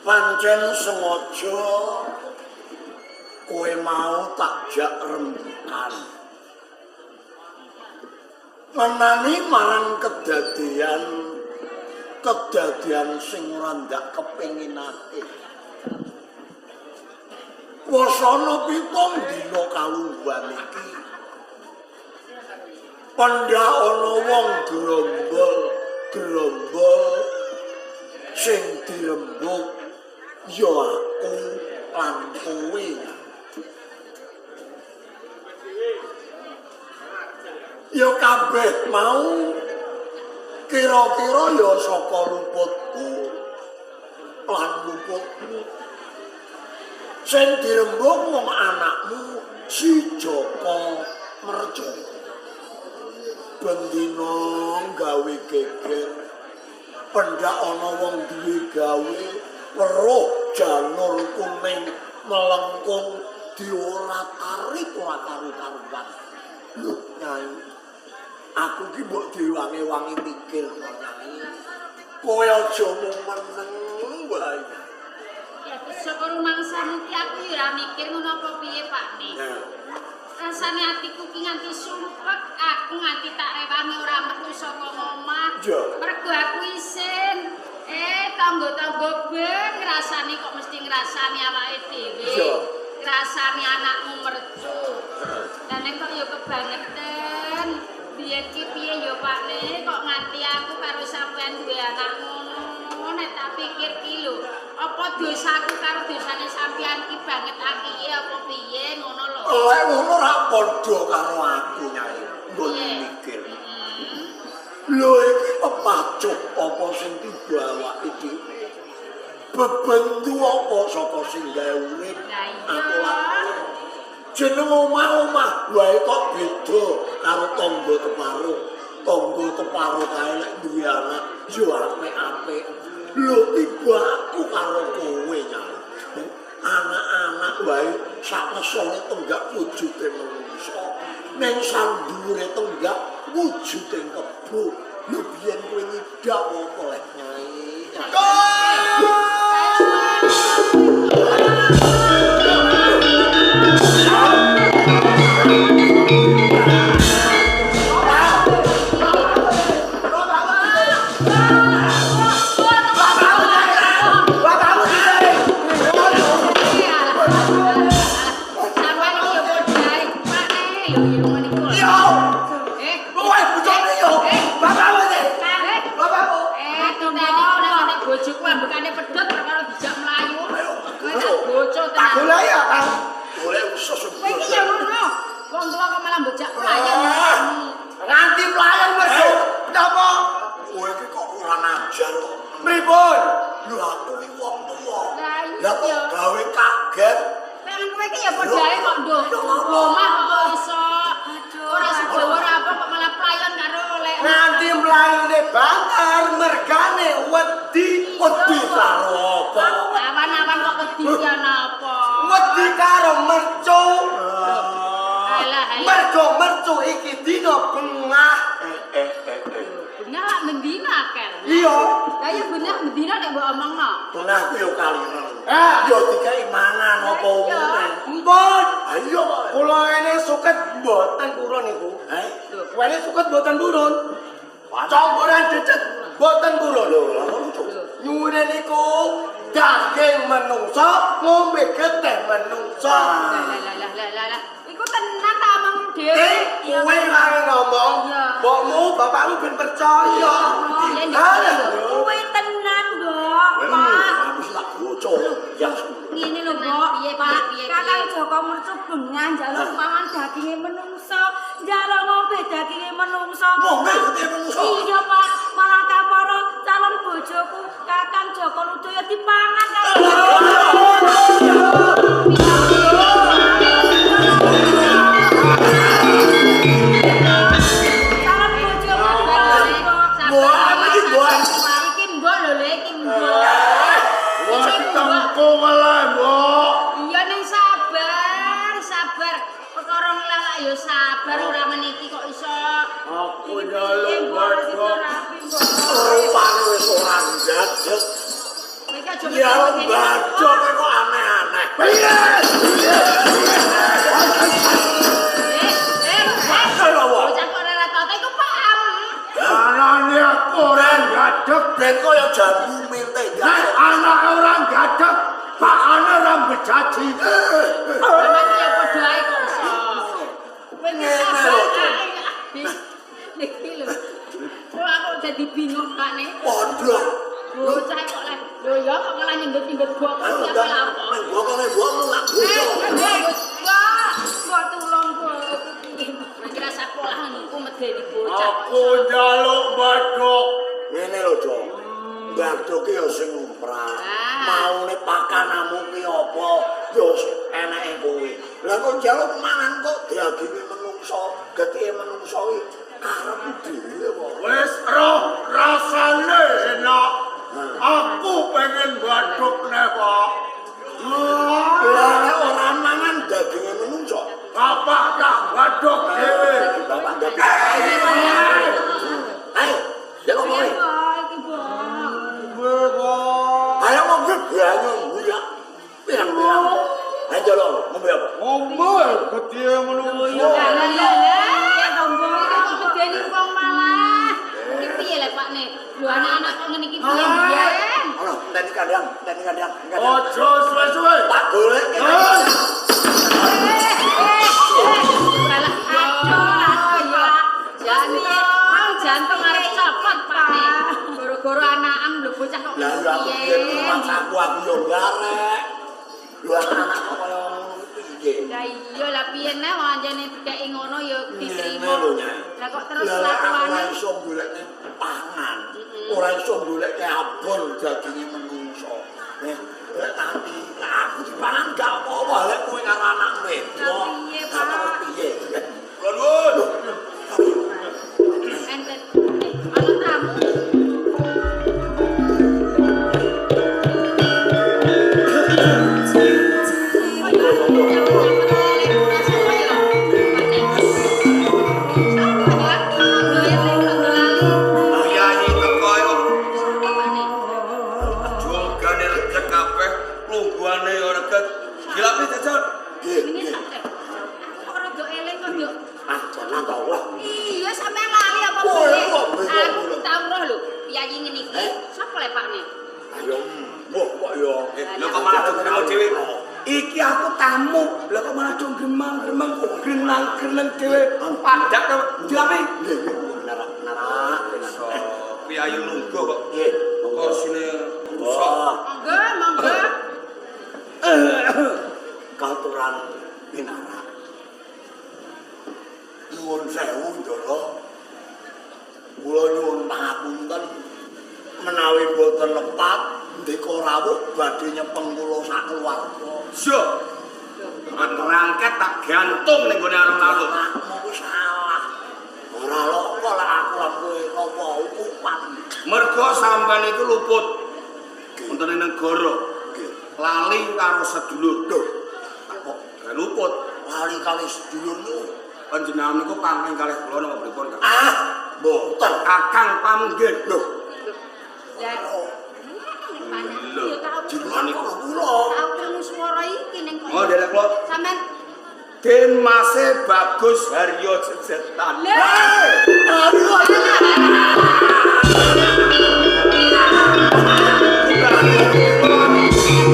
Pancen sengaja kowe mau tak jak rembukan. Ngenani marang kedadian sing ora ndak kepinginake. Wasana pitung dina kalungguhan iki. Pendak ana wong grombol-grombol sing dirembug ya aku lan kowe. Ya kabeh mau kira-kira ya saka luputku lan luputmu. Sing dirembug wong anakmu si Joko Mercu. Bendina gawe geger. Pendak ana wong duwe gawe weruh janur kuning melengkung diorat-arit ora karu-karuan. Lho, Nyai. Aku ki mbok diwangi-wangi mikir to, Nyai. Kowe aja mung meneng wae. Ya saka rumangsamu ki aku ya ora mikir ngono apa piye, Pak Ne. Rasane atiku ki nganti sumpek, aku nganti tak rewangi ora metu saka omah. Mergo aku isin. Tangga-tangga ben ngrasani kok mesti ngrasani awake dhewe. Ngrasani anakmu Mercu. Lah nek kok ya kebangetan. Biyen ki piye ya Pak Ne, kok nganti aku karo sampean duwe anak ngono. Nek tak pikir ki lho, apa dosaku karo dosane sampean ki banget akihe apa piye ngono lho. Lek ngono ra padha karo aku, Nyai. Nggone mikir. Lho iki pepacuh apa sing tiba awake dhewe. Bebendu apa saka sing gawe urip aku lan kowe. Jeneng omah-omah wae kok beda karo tangga teparo. Tangga teparo kae lek duwe anak yo apik-apik. Lho tiba aku karo kowe, Nyai. Anak-anak wae sak ngesone tenggak wujude menungso. Ning sandhuwure tenggak wujude kebo. Lho biyen kowe nyidak apa lek, Nyai? Sampeyan iki ya padha ae, Pak Ne. Lho ya ngono iku. Yo, kowe bojone yo. Bapakmu iki. Bapakmu. Tenteni kok nek bojoku ambekane pedhot perkara dijak mlayu. Kowe tak bojo Tak tenan. golek ya, Kang. Golek usus. Kowe iki ya ngono. Wong tuwa kok malah mbok jak mlayu. Nganti mlayan mergo napa? Kowe iki kok kurang ajar kok. Pripun? Lho aku iki wong tuwa. Lah iya. Lah kok gawe kaget. Pengen kowe iki ya padha ae kok nduk. Omah kok iso. Ora segawa ora apa kok malah playon karo lek. Nganti mlayune banter mergane wedi. Wedi karo apa? Awan-awan kok wedi ki ana apa? Wedi karo mercu. Alah alah. Mergo mercu iki dina bengah. Bener lak mendina akel. Iya. Lah ya bener mendina nek mbok omongno. Belah ku yo kaliren. Ah. Yo dikai mangan apa umume. Mpun. Ayo kok. Kula ene suket mboten purun niku. Eh? Kula suket mboten purun. Campuran cecet mboten purun. Lho, lah kok lucu. Nyuwune niku daging menungso ngombe getih menungso. Lah lah lah lah lah. Iku tenan ta omong dhewe. Kowe lare ngomong, mbokmu, bapakmu ben percaya. Iya, Alah, Kowe tenan, Mbok. Pak. Aku tak bocor. Ya. Ngene lho, Mbok. Piye, Pak, piye, piye, Kakang piye? Joko Mercu bengah njaluk mangan daginge menungso, njaluk ngombe daginge menungso. Ngombe getih menungso? Iya, Pak. Malah kapara calon bojoku Kakang Joko Ludaya dipangan karo. Calon bojoku, Pak. Mbok, iki mbok. Iki mbok lho, Le, iki mbok. Wah, ditengko malah, Mbok. Iya ning sabar, sabar. Perkara ngelah lak ya sabar ora meniki kok iso. Aku Iki piye, njaluk Mbok, ora sida wedok. rapi, Mbok. Rupane wis ora njajek. Kowe iki aja Ya badhok kok aneh-aneh. Piye? Eh, eh, eh. Bocah kok ora tau iku paham. Anane aku ora gadeg. Ben kaya jambu mente. Nek anake ora gadeg, pakane ora bejaji. Sampeyan ya padha ae kok iso. Kowe Ngene lho, Cuk. Niki lho. Kok aku dadi bingung Pak ne. Padha. Bocah kok leh. Lho ya kok malah nyenggut-nyenggut bokong Ayo iki ndang apa lapo. nang bokong mbokmu tak Eh, bocor. eh, Mbok, mbok tulung mbok. Kowe kira sekolah ngono medeni bocah. Aku njaluk badhok. Ngene lho, Cuk. Badhok ki ya sing lumrah. Ah. Maune pakanamu ki apa ya eneke kowe. Lah kok njaluk mangan kok daginge menungso, getike menungso iki karepmu dhewe kok. Wis roh rasane enak. Aku pengen badhok nek, Pak. Lah nek ora mangan daginge menungso, Bapak tak badhok dhewe. bapak dadi. Ayo, jaluk kowe. Mbok, iki mbok. Ayo ngombe banyu buyak. Pirang-pirang. Ayo jaluk ngombe apa? Ngombe gede menungso. Lah lah lah. Iya to mbok. Iki kok medeni wong malah. Iki piye lek Pak ne? Lho anak-anak kok ngene iki piye mbiyen? Ono, teni kandang, teni kandang, kandang. Ojo suwe-suwe. Tak golek. Eh, eh, eh. Alah, aduh, ya. Jantung, jantung arep copot Pak ne. Goro-goro anakan lho bocah kok Lah lho aku piye? biyen aku aku yo garek. Lho anak-anak kok kaya ngono piye? Lah iya lah piye neh wong anjene dikeki ngono ya diterima. Ngene lho, Nyai. Lah kok terus Lah lek aku ora lakuane iso golekne pangan, ora iso golekne abon daginge menungso. Eh, lek nanti lah aku dipangan gak apa-apa lek kowe karo anak wedok. Lah piye, Lah terus Pak? piye? Kula nuwun. enten ana tamu. Priyayi teko iku jogane reget kabeh, lungguhane ya reget. Dilapi jajal. Nggih, nggih. Ah, jangan tau lah. Iya, sampean lali apa Wah, piye? kok bingung Aku lho. tau roh lho, piyayi ngene iki. Eh? Sapa le Pakne? Ayo, mbok kok yo. Lho kok malah do gremeng dhewe. Iki aku tamu. Lho kok malah do gremeng-gremeng kok grenang-greneng dhewe. Padak to. Dilapi. Nggih, nggih, narak, narak. So, priyayi lungguh kok. Nggih, monggo. Kursine rusak. Wah, Monggo, monggo. Katuran pinarak. Nyuwun sewu, Ndara. Kula nyuwun pangapunten menawi boten lepat ndeka rawuh badhe nyepeng kula sakeluarga. Yo. Rangket tak gantung ning gone alun-alun. Anakmu kuwi salah. Ora loko lek aku lan kowe napa hukuman. Mergo sampean iku luput wonten ing negara. Nggih. Lali karo sedulur. Lho, kok Luput. lali kali sedulur niku? Panjenengan niku pangling kalih kula napa pripun, Kang? Ah, mboten. Kakang pamnggih. Lho, Lah, Lho, ya tau jenengan kok kula. tau krungu swara iki ning kok. Oh, ndelek kula. Sampean Den Mase Bagus Haryo Jejetan. Lah. Aduh, aduh. Pangling tenan.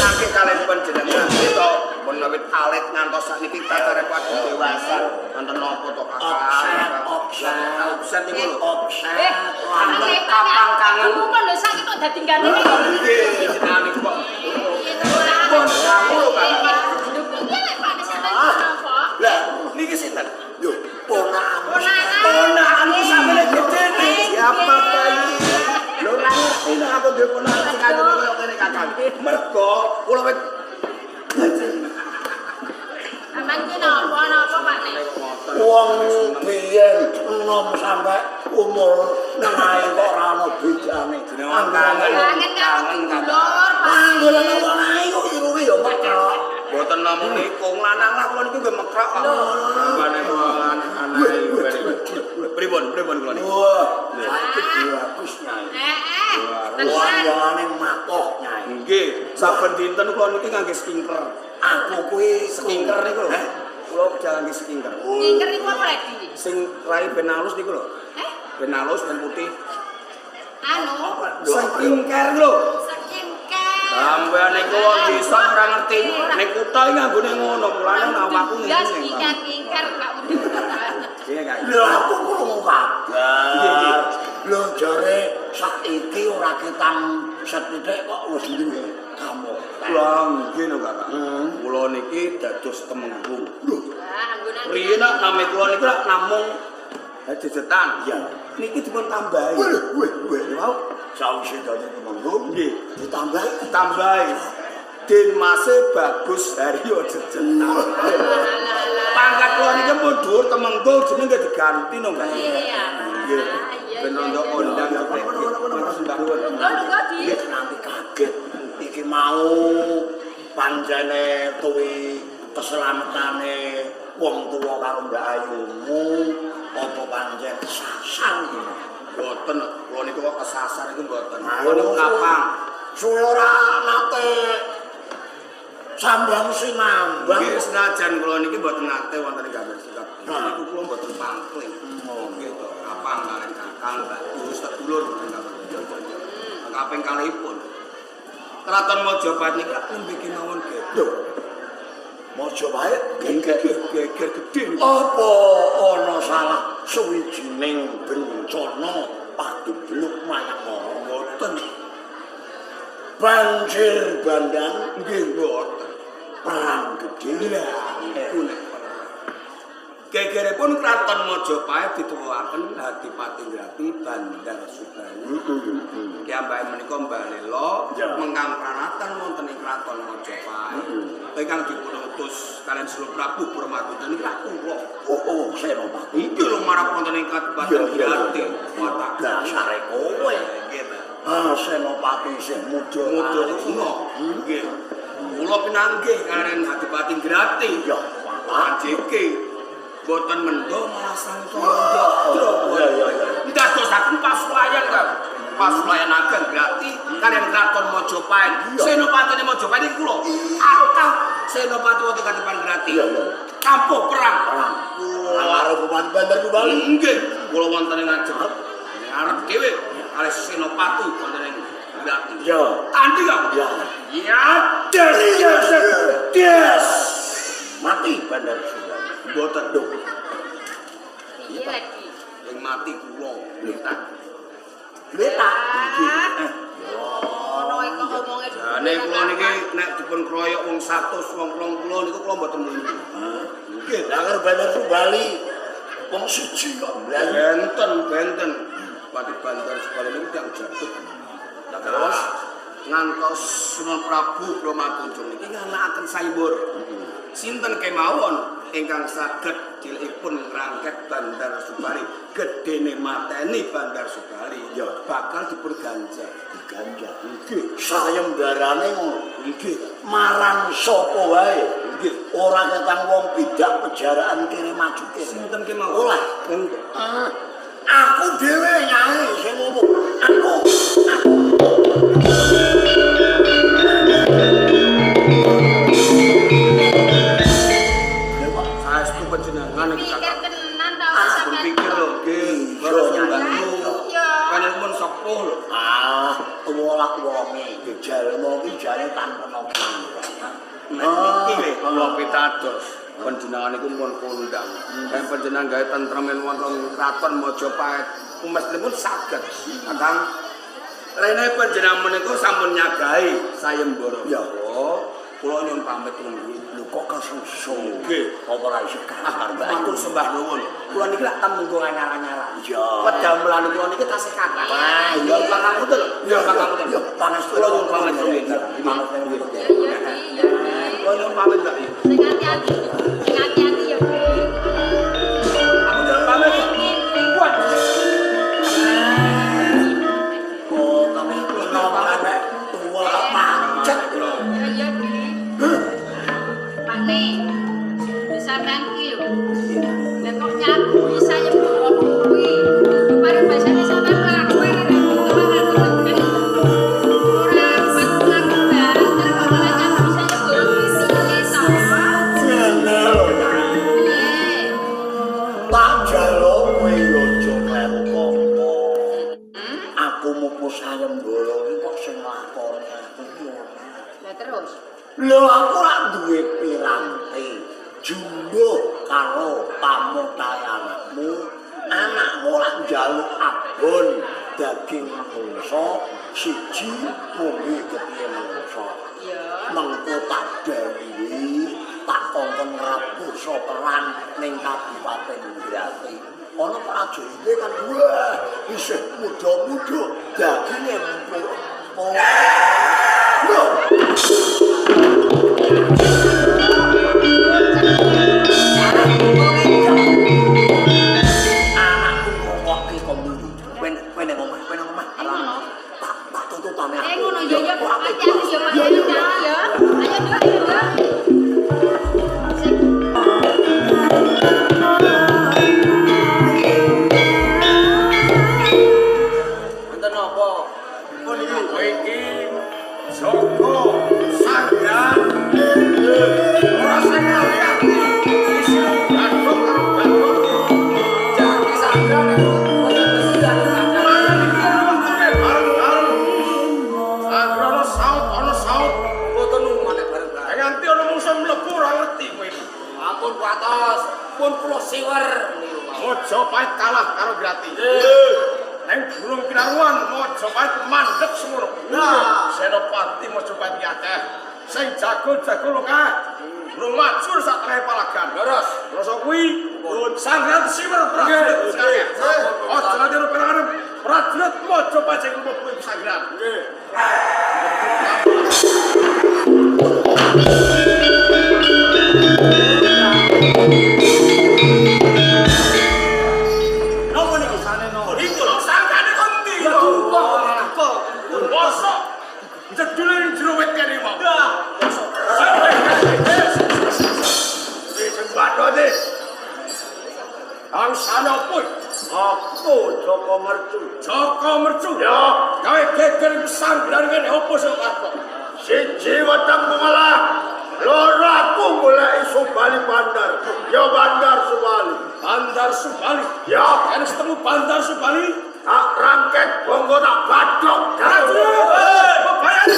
Iki kalih panjenengan to menawi alit ngantos sakniki tatare padu dewasa wonten napa to Kakang? Offset, offset. Offset niku lho. Offset. Eh, Wonten kapang kangen. Kok lho saiki kok dadi ganteng kok. Nggih, jenengan niku kok. Piye to ora? Pun kamu lho, Kakang. Lho piye lek Pak sampean napa? Lah, niki sinten? Yo, ponakanmu. Ponakan. Ponakanku sampeyan gede nih. Siapa bayi? Lho ora ngerti nek aku duwe ponakan sing kaya kaya ngene Kakang. Mergo kula wit Sampean ki napa napa Pak ne? Wong biyen enom sampe umur nengahe kok ora ana bedane. Kangen. Kangen karo dulur, Pak. Anggone wong ae kok irunge ya mekrok. Mboten namung niku, lanang lah kula niku nggih mekrok kok. Tambane aneh-aneh. Pripun, pripun kula niki? Wah, saiki bagus Nyai. Heeh. Tenan. Wayangane matoh Nyai. Nggih, saben dinten kula niki ngangge skincare. Aku kuwi Skincare niku lho. Heh? Kula ngangge skincare. Skincare niku apa lagi? Sing rai ben halus niku lho. Eh, Ben halus ben putih. anu, Skincare lho. skincare. Sampeyan niku wong desa ora ngerti. Ning kutha iki nganggone ngono, mulane awakku Ya ngene. skincare kok udah. Iya, Kak. Lho aku krungu kabar. Nggih, nggih. Lho jare saiki ora ketang sethithik kok wis duwe kamu. Kula nggih no, Kakak. Kula niki dados temenggung. Lho, Wah, anggonan. Riyen nak nami kula niku lak namung jejetan. Iya. Niki dipun tambahi. Wih, wih, wih. Wau, Sawise dadi temenggung, nggih, ditambahi ditambahi. Dinmase Bagus Haryo Jejetan. Pangkat kula niki pun dhuwur temenggung jeneng nggih diganti no, Mbak. Iya. Nggih. Iya. Ben rondo kondang. Iya, kono, kono, kono, kono. Sembah nuwun. Lungguh, lungguh, Di. Nanti kaget. Iki mau pancene tuwi keselamatane wong tuwa karo Mbak Ayumu apa pancen kesasar iki. Mboten, kula niku kok kesasar iku mboten. Ayo, Kula niku kapang. Suwe ora nate sambang sinambang. Nggih, senajan kula niki mboten nate wonten ing gambar sikap. Nah. Niku kula mboten pangkling. Nggih to, kapang kalian kakang, Mbak Yus sedulur wonten gambar. Kaping kalihipun. Kraton Majapahit niku lak nembe kemawon geger. Lho. Majapahit Geger geger gedhe niku. Apa ana salah suwijining bencana pagebluk mayangkara? Mboten. Banjir bandang, Nggih mboten. Perang gedhe. Lah, niku nek gegeripun Kraton Majapahit dituwuhaken Adipati Grati Bandar Subali. Piyambake menika mbalela mengkang pranatan wonten ing Kraton Majapahit. Ingkang dipun utus kaliyan Sri Prabu Bramadita niki lak kula. Oh, oh, Senopati. Iki lho marap wonten ing Kabupaten Iya, iya, Grati. iya. Dasare kowe. Nggih ta. Ah, Senopati isih muda. Muda guna. Nggih. Kula pinanggih kaliyan Adipati Grati. Ya, Pajeke boten mendho malah sangsara ndra. Iya, iya, iya. Ndadosaken pasulayan, Kang. Pasulayan ageng Grati kaliyan Kraton Majapahit. Iya. Senopatine Majapahit iki kula. Akeh senopati wonten Kabupaten Grati. Iya, iya. Kampuh perang. Perang. Karo Bupati Bandar Subali. Nggih, kula wonten ing ngajeng. Ngarep dhewe kalih senopati wonten ing Grati. Iya. Tanding, Kang. Ya. Ya, des. Des. Des. Mati Bandar Subali. Mboten lho. Piye lagi? Sing mati kula. Letak. Letak. Ah. Ono iki kok omonge. Jane kula niki nek dipun kroyok wong 100 wong 20 niku kula mboten mlindung. Nggih, lah karo Bandar Subali wong siji kok mlayu. Benten, benten. Pati Bandar Subali niku tiyang jatuh. Lah terus ngantos Sunan Prabu Brahmakunjung niki nganakaken sayembara. Sinten kemawon ingkang saged cilikipun ngrangket Bandar Subali, gedene mateni Bandar Subali, Ya. bakal dipun ganjar. Diganjar. Nggih, Sayembarane ngono. nggih, Marang sapa wae. nggih. Ora ketang wong pidak pejaraan kene maju kene. Sinten kemawon? Ora. Nggih. Ah, aku dhewe Nyai sing ngomong. Aku. Lha kok Saestu panjenengan iki Pikir kakak. tenan ta Ah, sampean. pikir lho, nggih. Iya, Terus Nyai. bantu. Iya. Kalian pun sepuh lho. Ah, tuwa lak wonge jalma iki jane tanpa kira. Nek niki lho kula pitados. Panjenengan niku pun kondang. Nek panjenengan gawe tentremen wonten Kraton Majapahit, umestinipun saged. Kakang rene panjenengan menika sampun nyagahi sayembara. Ya. Kula nyuwun pamit rumiyin. Lho kok kesusu? Nggih. Apa ora iso kasar Mbak? Matur sembah nuwun. Kula niki lak temenggung anyar-anyaran. Iya. Pedamelan kula niki tasih kathah. Wah, iya. Pangapunten lho. Iya, Pangapunten. iya, pangastu. Kula nyuwun pamit rumiyin. Iya, pangastu. Ya iya Di, ya Di. Kula nyuwun pamit, Mbak. Sing hati-hati. Sing hati-hati ya, Di. Aku nyuwun pamit. Wah. Kok kamu enom nek tuwa kok pancet. Ya iya Di. Pak Ne. Sampean ki lho. Lah kok nyakui sayembara kuwi. Tempo sayembara iki kok sing nglakoni aku iki ora. Lah terus. Lho aku ora duwe piranti. Jumbuh karo pamutae anakmu. Anakmu lak njaluk abon daging manungsa siji ngombe kepiye manungsa. Iya. Mengko tak dawuhi tak kongkon ngrabusa perang ning Kabupaten Grati. Ana prajurite kan wah isih muda-muda daginge empuk-empuk. Lho. Anakku ngrungokke kemuli. Kowe nang omah, kowe nang omah. Ngono. Tak tututane aku. Ngono ya ya, hati-hati ya Pak ya. Ayo nduk, ayo nduk. Wonten napa? Kowe iki Joko Sanggan. Ora sing ngerti. Isi badhok karo badhok. Jaki Sanggan niku wonten pesiran. Mangan iki ono wektune bareng-bareng. Anggere ana saut, ana saut. Mboten umane bareng-bareng. Nganti ana mungsuh mlebu ora ngerti kowe iki. Ampun kuatos, pun kula siwer niku. Majapahit kalah karo Grati. Neng burung pinaruan Majapahit mandek semono. Nah, Senopati Majapahit ki akeh. Sing jago-jago lho kae. Burung majur sak tengahe palagan. Leres. Rasa kuwi Sanggan siwer prajurit sekalian. Aja nganti ana perangan prajurit Majapahit sing mlebu ing Sanggan. Nggih. Napa niki sane napa? Iku lho sanggane kon ndi? Duka kok. Mosok jedule ning jero wit kene mau. Mosok. Iki sing badhe. Angsana apa? Aku Joko Mercu. Joko Mercu. Ya. Gawe geger sanggaran kene opo sing karep? Siji wetengku ngalah. Loro aku goleki Subali Bandar. Ya Bandar Subali. Bandar Subali. Ya. Yen ketemu Bandar Subali, Tak rangket bonggo tak badhok. Prajurit, bebayani.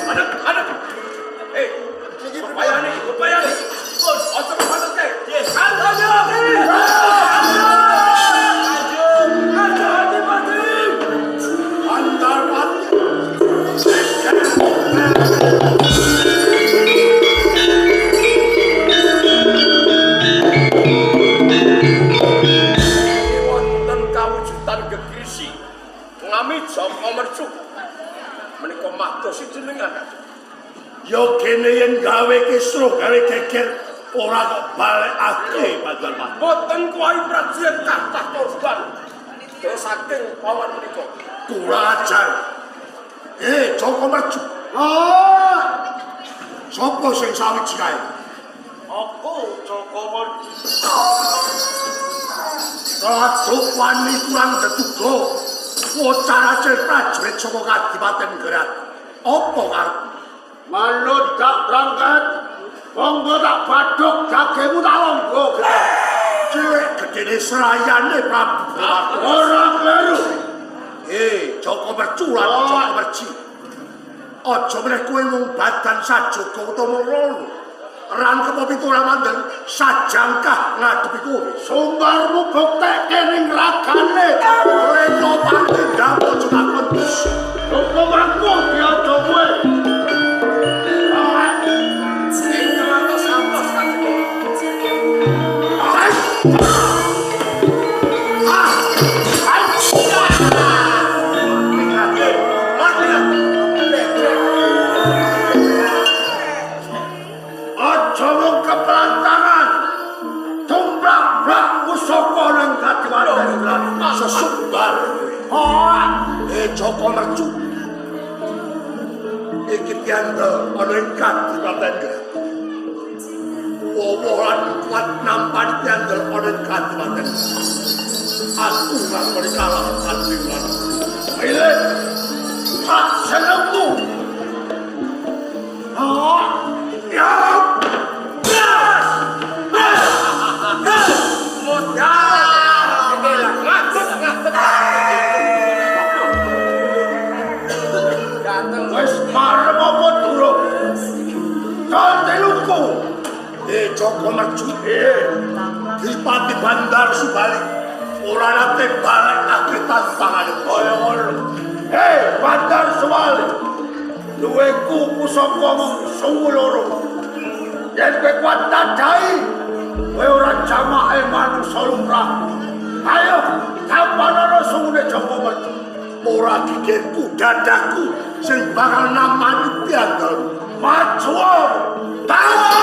Adep, adep. Bebayani, bebayani. Ojo kepantet kae. Bandar Pati. Wonten kawujudan gegrisi ngami Joko Mercu menika madosi jenengan. Ya kene yen gawe kisruh gawe geger ora kok balekake Bandar Pati. Boten kuwahi prajurit kathah korban terus saking pawan menika. Kurang ajar. Joko Mercu. Ah. Sopo sing sawiji kae? Aku Joko Mercu. Raduk wani kurang deduga. Bocah acil prajurit saka Kadipaten Gerat. Apa karep? Manut tak berangkat. Monggo tak badhok jagemu tak longgo. Cilik gedene serayane Prabu. Ora kleru. Joko Mercu lan Joko Merci. Aja meneh kowe mung badan sajoga utawa loro. Rangkep pitu ramandel sajangkah ngadepi kowe. Sumbarmu buktekke ning ragane. Leno patindang aja takon. Joko mangku diaja kowe. Ingkang atos-atos kanjeng. Aja mung kepelantangan. Tumblak-blak pusaka ning Kadipaten Sesumbar. Joko Mercu. Iki piandel ana ing Kadipaten Gerat. Wowo lan kuat nampani piandel ana ing kadipaten. Aku ngakoni kalah tandingan. Pilih sak senengmu. Ah, ya. Wis marem apa durung? Cantelungku. Joko Mercu. Dipati Bandar Subali. Ora nate balekake tantangane kaya ngono. Hei, Bandar Subali. Duweku pusaka mung sungu loro. Yen kowe kuat dadai, kowe ora jamake manungsa lumrah. Ayo, tampanono sungune Joko Mercu. Ora gigitku dadaku sing bakal namani piandel. Maju! Tahu!